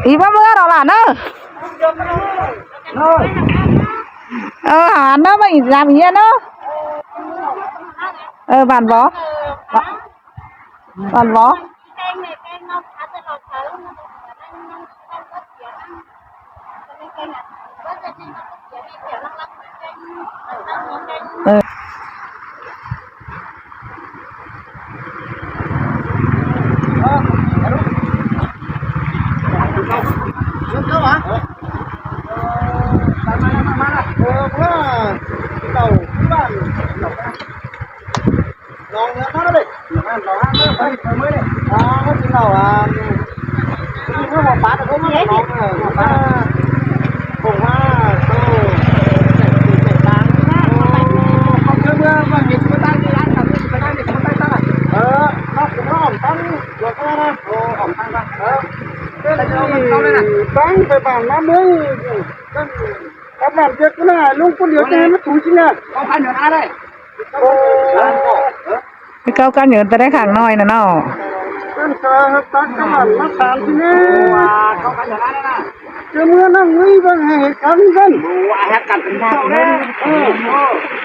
ອີ່ບໍ່ເມືອດອກຫຼານເດີ. ເອີ ຫາເດີ ມາອີກສາມເອີເດີ. ເອີ ບ້ານບໍ່ ບ້ານບໍ່. ເອີ ເອີ ເມື່ອເຈົ້າຄືບ້ານ ນ້ອງເຮືອນເຮົາເດ້ ນ້ອງເຮືອນເຮົາເດີ ໄປມື້ນີ້ ອ່າ ເຮົາຊິເລົ່າ ອ່າ ນີ້ຄືຫົວປາ ເຮົາເອົານ້ອງ ເອີ ຫົວປາ ຜົມວ່າ ເຈົ້າ ເອີ ເຮົາເມື່ອ ເມື່ອເຫັນຄົນຕາຍທີ່ຮ້ານ ເຂົາເອີ້ນຄົນຕາຍນີ້ ຄົນຕາຍຕາຍ ເອີ ເຮົາ ເຮົາອ້ອມຕັນ ເອີ ເຮົານະ ໂອ້ ອ້ອມຕັນນະ ເອີ ເອີ ຕັ້ງໄປບ້ານມາເມືອງ ກັບບ້ານເຈັດນະ ລຸງຄົນດຽວຈະໃຫ້ມາຖືຊິນະ ເຂົາພັນຢູ່ນາໄດ້. ມີເກົ້າກັນຢູ່ແຕ່ໄດ້ຂ້າງນ້ອຍນະເນາະ ເອີ້ນສາຮັກຕັກກະໝັນມາຖາມທີ່ນີ້ ເຈົ້າເມືອງນັ່ງເວີຍເບິ່ງໃຫ້ເຫັນກັນກັນ ວ່າຮັກກັນເປັນເຈົ້າແລ້ວ ເອີ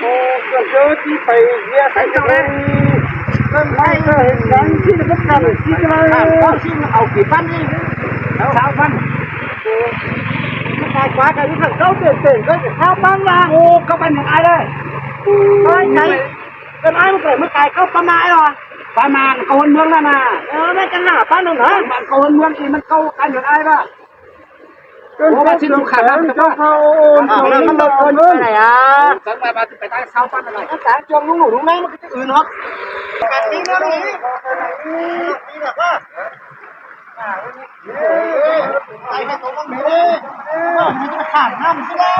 ເອີ ເຈົ້າທີ່ໄປເວຍໃສ່ເຈົ້າແລ້ວ ເອີ້ນໃຫ້ເຫັນກັນທີ່ໄດ້ກັນທີ່ຈະໄດ້ເອົາກີ່ປັນນີ້ ຊາວພັນ ເອີ ມາຂາຍຂວາກັນຢູ່ຂ້າງເກົ່າເຕັ້ງໆ ກໍຊາວພັນວ່າ ໂອ້ ເກົ້າພັນຍັງອາຍເລີຍ ໄປໄສ ເປັນອ້າຍມັນເກີດມາຂາຍເຂົ້າປາມາອ້າຍຫວາ ປາມານເຂົ້າຫົນເມືອງນັ້ນນະ ເອີ ແມ່ນຈັງຫາປານນັ້ນຫາ ມັນເຂົ້າຫົນເມືອງອີກ ມັນເຂົ້າກັນຢູ່ອ້າຍວ່າ ໂອ້ ວ່າຊິຖືກຂາດນຳ ເຈົ້າເຂົາໂອນ ອ່າ ມັນເອົາຄົນໄປໄດ້ອ່າ ສັນວ່າວ່າຊິໄປໄດ້ຊາວປານນັ້ນລະ ມັນຕາຍຈອງລຸງໜູລຸງນາ ມັນກໍຈະອື່ນເນາະ ການນີ້ເນາະ ນີ້ ນີ້ແຫຼະວ່າ ເອີ ໄປໃຫ້ຕົກລົງເດີ ມັນຈະຂາດນ້ຳຊິແລ້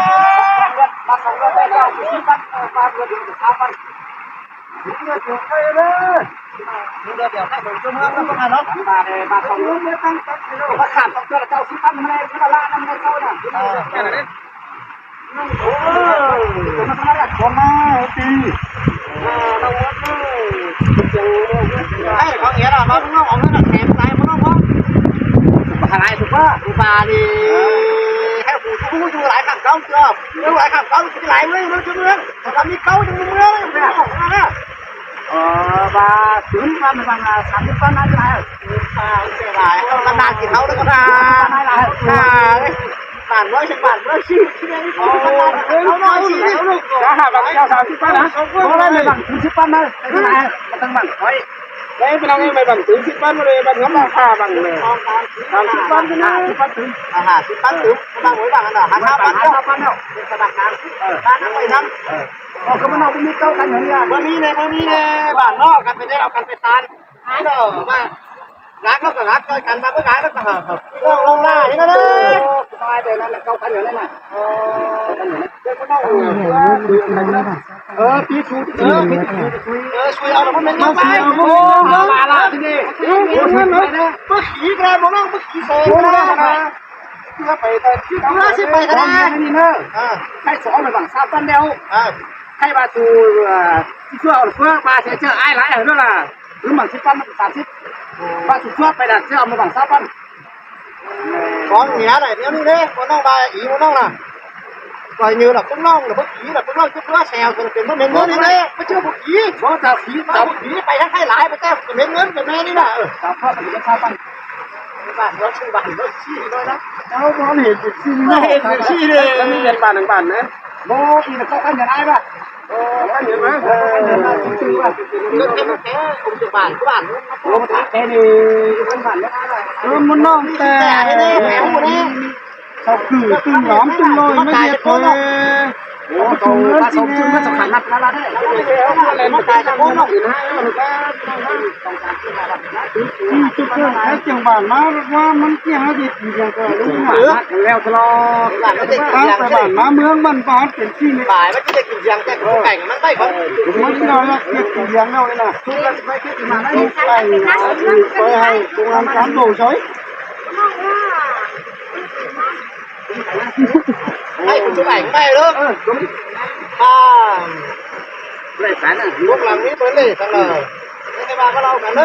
ວ ມາສອງເດືອນໄດ້ເຈົ້າ ສິບພັນ ເອີ ມາເດືອນເດີຍວສາມພັນ ເດືອນດຽວໄປເດີ ເດືອນດຽວໄປ ເດີນເມືອງນຳກັນເນາະ ມາເດີ ມາສອງເດືອນ ມາຂາດສອງເດືອນ ເຈົ້າສິບພັນ ມາໃນເວລານຳໃນເຂົານະ ເອີ ໂອ້ ມາທຳມະດາ ຂອງມາຕີ ອ່າ ລາວວ່າ ເອີ ໃຫ້ຂອງເອີລະ ມາເມືອງນອກ ເອົາເງິນແຖມໃສ່ມາເນາະ ບໍ່ຫາຍສຸກວ່າ ອຸບາລີ ໃຫ້ຜູ້ຮູ້ຢູ່ຫຼາຍຂັ້ນເກົ່າເທື່ອ ເລື່ອງຫຼາຍຂັ້ນເກົ່າຊິຫຼາຍເວີຍ ເລື່ອງເມືອງ ຖ້າມີເກົ່າຍັງມີເມືອງຢູ່ນະ ເອີ ວ່າສູນ ວ່າມັນວ່າສາມສິບພັນນະ ຫຼາຍ ຫຼາຍ ເອົາກຳນານກິນເຮົາເດີ ກຳນານຫຼາຍ ຫຼາຍ ບ້ານເມືອງຊິ ບ້ານເມືອງຊິ ເອົາເອົາເອົາເອົາ ສາມສິບພັນນະ ບໍ່ໄດ້ແມ່ບັງ ສີ່ສິບພັນນະ ເອົາຕັ້ງບັງຂ້ອຍ ໄດ້ພີ່ນ້ອງເອີຍ ໄມ້ບັງຖືກສິບພັນມາເລີຍ ບັງຫາມາຫ້າບັງເລີຍ ສາມສິບພັນນະ ສາມສິບພັນຖືກ ອ່າ ຫ້າສິບພັນຖືກ ບັງໄວ້ບັງຫັ້ນນະ ຫ້າສິບພັນເນາະ ເປັນສະບັກກາງ ເອີ ບ້ານນຳໄວ້ນຳ ເອີ ເອົາຄືມັນເອົາບໍ່ມີເຈົ້າກັນຫຍັງນີ້ ບໍ່ມີແນ່ ບໍ່ມີແນ່ ບ້ານນອກກັນໄປແຕ່ເອົາກັນໄປຕານ ເນາະ ວ່າລັກເຮົາກໍລັກຊ່ອຍກັນ ວ່າບໍ່ລັກເຮົາກໍຫາ ເລື່ອງລົງໜ້ານີ້ນະເດີ ສະບາຍແຕ່ນັ້ນແຫຼະ ເຂົ້າກັນຢູ່ນັ້ນນະ ເອີ ເຈົ້າກໍເວົ້າ ເອີ ຕີສູດ ເອີ ຕີສູດ ເອີ ຊ່ວຍເອົາແລ້ວມັນແມ່ນເອົາໄປ ໂອ້ ມາລະທີ່ນີ້ ໂອ້ ມາຂີ່ກໍໄດ້ບໍ່ນ້ອງ ມາຂີ່ແຊງກໍໄດ້ນະ ເພື່ອໄປ ເພື່ອຊິໄປກໍໄດ້ນີ້ເດີ ເອີ ໃຫ້ສອງໄປບັງຊາວປັນແລ້ວ ເອີ ໃຫ້ວ່າສູ່ ເອີ ຊິເພື່ອເອົາເພື່ອມາເສຍເຈີອ້າຍຫຼາຍເດີລະ ຫຼືບັງສິບພັນ ມັນສາມສິບ ວ່າຊິເພື່ອໄປລະຊິເອົາມາບັງຊາວພັນ ຂອງເໜືອໄດ້ດຽວນີ້ເດ້ ບໍ່ນ້ອງບາຍອີບໍ່ນ້ອງນະ ປລ່ອຍເງິນດອກ ເບິ່ງນ້ອງດອກ ບໍ່ອີດອກ ເບິ່ງນ້ອງຈະຕົວະແຊວ ເປັນບໍ່ແມ່ນເງິນນີ້ເດ້ ບໍ່ເຊື່ອບໍ່ອີ ບໍ່ຈະອີ ຈະບໍ່ອີ ໄປທາງໃຜຫຼາຍ ໄປແຕ່ບໍ່ແມ່ນເງິນ ແບບນີ້ນະ ເອີ ສາມພັນ ມັນເປັນຊາວພັນ ບ້ານເຮົາຊື່ບ້ານເຮົາຊີ້ເລີຍນະ ເຈົ້າບໍ່ເຫັນເປັນຊີ້ ບໍ່ເຫັນເປັນຊີ້ເດ້ ມັນມີເປັນບ້ານໜຶ່ງບ້ານນະ ບໍ່ອີກເຈົ້າຄັນຢາກອາຍວ່າ ເອີ ຄັນຢາກມາ ເອີ ຄັນຢາກມາຊື່ວ່າ ລົດເຕັມແຕ່ຄົນຈະບ້ານຄືບ້ານ ລົງມາຖາມແຕ່ນີ້ເພິ່ນບ້ານເນາະ ເອີ ມັນນ້ອງແຕ່ ແຕ່ນີ້ແຕ່ຮູ້ນີ້ ເຂົາຄືຕຶງຫຼາມຕຶງນ້ອຍມາເຮັດເລີຍ ໂອ້ ໂຕເງິນຈິງເນາະ ສຳຄັນນັກລະເດ້ ມາຕາຍຈາກຄົນເນາະ ທີ່ຈຸດເກີດແທ້ຈັ່ງບ້ານມາວ່າມັນຊິຫາເຮັດອີ່ຫຍັງກໍລົງມາ ເອີ ແລ້ວຕະຫຼອດ ທາງໄປບ້ານມາເມືອງມັນປານເປັນທີ່ນີ້ ຕາຍມັນຊິໄດ້ກິນຢາງແຕ່ໄກ່ມັນໄປເຂົາ ມັນຊິເອົາລັກເກັບກິນຢາງແລ້ວນີ້ນະ ໄປໃຫ້ໂຮງງານການໂດໃຊ້ ໃຫ້ຄົນສະບາຍໄປເດີ ເອີ ອ່າ ໄດ້ສານນະ ພວກຫຼັງນີ້ເພິ່ນເດ້ ຊັ້ນເດີ ໄດ້ມາເວົ້າກັນເດີ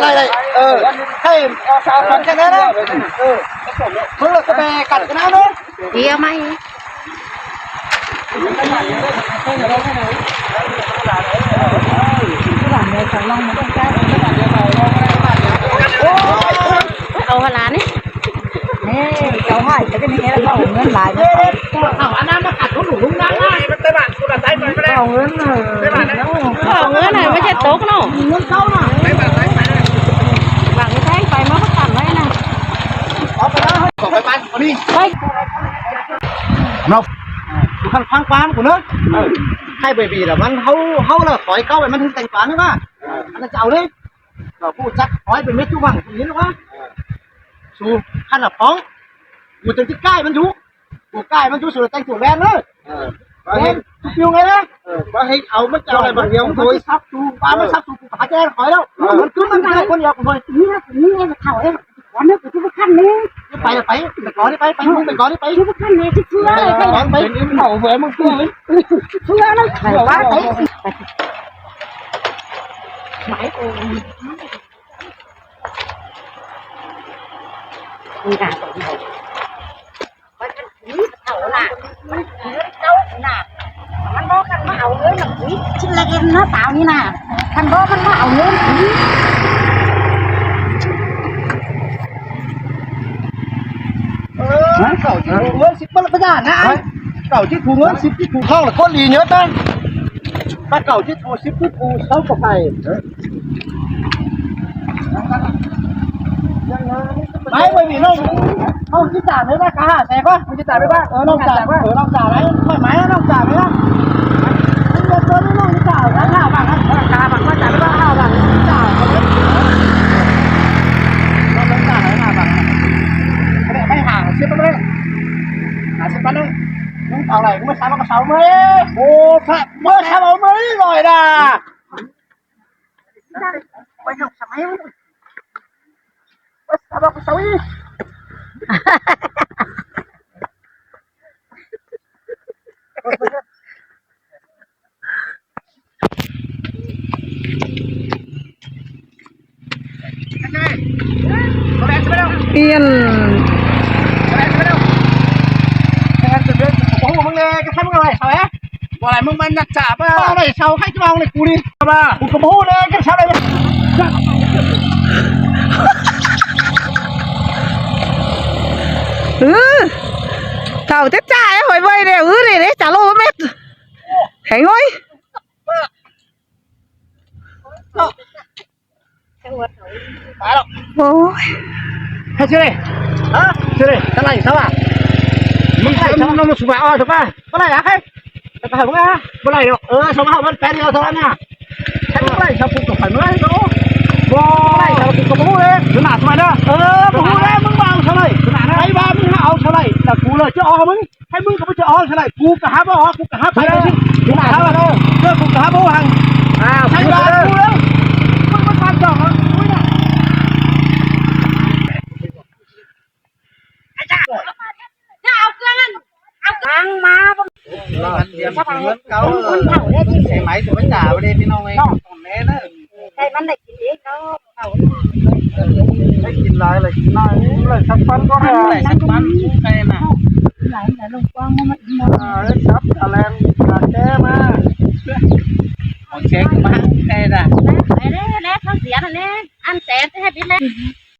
ໄດ້ ໄດ້ ໄດ້ ເອີ ໃຫ້ເອົາສາວຂວັນກັນແດ່ເນາະ ເອີ ເພິ່ນກໍໄປກັນກັນເນາະ ເອີ ເອົາໃໝ່ ເອົາຫະຫຼານນີ້ ນີ້ເຈົ້າໃຫ້ ແຕ່ນີ້ເອົາເງິນຫຼາຍ ເອົາອັນນັ້ນມາຂັດຂອງຫຼວງນາງນະ ເອົາເງິນ ເອົາເງິນໃຫ້ມັນຈະຕົກເນາະ ເງິນເຂົານະ ບາງແທງໄປມາປະກັນໄວ້ນະ ເອົາໄປນະ ເອົາໄປ ໄປ ເອົານີ້ ໄປ ເນາະ ຄັນຟັງຄວາມກູເນາະ ເອີ ໃຫ້ໄປບີລະ ມັນ ເຮົາ ເຮົາລະຖອຍເກົ້າໄວ້ ມັນເຖິງແຕ່ງການນະ ອັນນັ້ນຈະເອົາເລີຍ ເຮົາຮູ້ຈັກ ເຮົາໃຫ້ເປັນເມັດຢູ່ຫວ່າງ ເຫັນບໍ່? ເອີ ສູ້ ຄັນລະພ້ອມ ກູຈັ່ງຊິກ້າຍມັນຢູ່ ກູກ້າຍມັນຢູ່ ສູ້ແຕ່ງຕົວແລ່ນເລີຍ ເອີ ແລ່ນ ປິວໄງນະ ເອີ ວ່າໃຫ້ເອົາ ມັນຈະເອົາໄດ້ບາດດຽວ ມັນໂດຍ ມັນຊິສັບຊູ ວ່າມັນສັບຊູ ກູຫາແຈ້ງຄອຍແລ້ວ ເອີ ມັນຄືມັນໄດ້ຄົນດຽວ ໂອ້ຍ ນີ້ນະ ນີ້ນະ ເຂົາເອີຍ ວັນນີ້ກູຊິບໍ່ຄັນນີ້ ໄປ ໄປ ໄປກ່ອນນີ້ ໄປ ໄປ ໄປກ່ອນນີ້ ໄປ ຊິບໍ່ຄັນນີ້ ຊິເຊື່ອ ໄປ ໄປ ໄປ ເອົາໄວ້ ມຶງເຊື່ອ ເຊື່ອນະ ເຊື່ອ ໄປ ໄປ ໄປ ໄປ ໄປ ມັນເອົານະ ມັນເອົານະ ມັນບໍ່ຄັນມາເອົາເງິນນະ ນີ້ຊິລະເອັນນະ ສາວນີ້ນະ ຄັນບໍ່ມັນມາເອົາເງິນ ເອີ ເກົ້າຊິບ ເງິນສິບ ມັນລະປະຫຍັດນະ ເກົ້າຊິບ ເງິນສິບ ຜູ້ເຖົ້າລະຄົນດີເຍອະນະ ປາເກົ້າຊິບ ຜູ້ສິບ ຜູ້ເຖົ້າກໍໄປ ໄປເບິ່ງນີ້ນ້ອງ ເຮົາຊິຈ່າຍໄປວ່າກະຫ້າແສນກ່ອນ ຊິຈ່າຍໄປວ່າ ເອີ ນ້ອງຈ່າຍ ເອີ ນ້ອງຈ່າຍໄປ ຂ້ອຍໝາຍນ້ອງຈ່າຍໄປນະ ເງິນຕົວນີ້ນ້ອງຈ່າຍນະ ຫ້າບາດນະ ກະຫ້າບາດ ຂ້ອຍຈ່າຍໄປວ່າຫ້າບາດ ຈ່າຍ ນ້ອງຈ່າຍໄປຫ້າບາດ ໄປຫາເກັບໄປເລີຍ ຫາເກັບໄປເລີຍ ມຶງເອົາໄດ້ ມຶງໄປໃສ່ມັນກະເຊົາເມີຍ ໂອ້ ເມືອເຊົາເອົາເມີຍ ລອຍດາ ໄປຍົກສະໄໝ ໄປສະບັກສະວີ ປ່ຽນ ໂອ້ ມຶງແດ່ ກະທຳອະໄລເຂົາແອ ບໍ່ໄດ້ ມຶງມານັກຈາບ ບໍ່ໄດ້ເຊົາໃຜຈະມາເອົາໃນກູນີ້ ວ່າ ກູກະບໍ່ຮູ້ເດ້ ກະຊາວໃດ ເອີ ເຖົ້າຈັກຈ່າຍ ຫອຍເວີຍເດ້ ເອີ ເດ້ ຈາໂລເມັດ ແຮງໂອຍ. ໂອ້ຍ ໃຫ້ຊື່ເດ້ ຮະ ຊື່ເດ້ ຕະໄລຊະວ່າ ມຶງໃສ່ ມຶງ ມຶງສຸບາອອກຊະວ່າ ບໍ່ໄດ້ລະ ໃຫ້ ແຕ່ກໍໃຫ້ມຶງອະ ບໍ່ໄດ້ດອກ ເອີ ຊະວ່າມັນແປນເອົາຊະວ່ານະ ໃຫ້ມຶງໄລ່ຊະປຸກກັບໃຜເມື່ອໂຕ ບໍ່ໄດ້ຊະປຸກກັບບໍ່ຮູ້ເດ້ ສະໜາດມາເດີ ເອີ ບໍ່ຮູ້ແລ້ວ ມຶງເວົ້າຊະເລີຍ ໃຜວ່າມຶງເອົາຊະເລີຍ ແຕ່ກູເລີຍຈະອອກໃຫ້ມຶງ ໃຫ້ມຶງກໍບໍ່ຈະອອກຊະໄດ ກູກະຫາບໍ່ອອກ ກູກະຫາໄປ ກູກະຫາບໍ່ອອກ ເອີ ກູກະຫາບໍ່ຫວັງ ອ້າວ ໃສ່ວ່າກູເລີຍ ມຶງມັນປານຈອກ ອຸ້ຍນະ ຈະເອົາເຄື່ອງນັ້ນ ເອົາເຄື່ອງມາ ເອົາເງິນເກົ່າ ຄົນເຖົ້າເດ້ ໃສ່ໄມ້ຕົວຈ່າບໍ່ໄດ້ ພີ່ນ້ອງເອີຍ ຕ້ອງແນ່ເດີ ໃສ່ມັນໄດ້ກິນເອງເນາະ ເຖົ້າ ໄດ້ກິນຫຼາຍ ໄດ້ກິນໜ້ອຍ ໄດ້ສັກປັນກໍແລ້ວ ໄດ້ສັກປັນໄດ້ນະ ຫຼາຍແລ້ວ ລົງກວ້າງມາ ມາອີກ ອ່າ ໄດ້ສັບຕາແລງຕາແກ້ມາ ໂອເຄ ມາໄດ້ນະ ໄດ້ແລ້ວ ເຂົາເສຍແລ້ວ ອັນແສນເຮັດອີກແລ້ວ.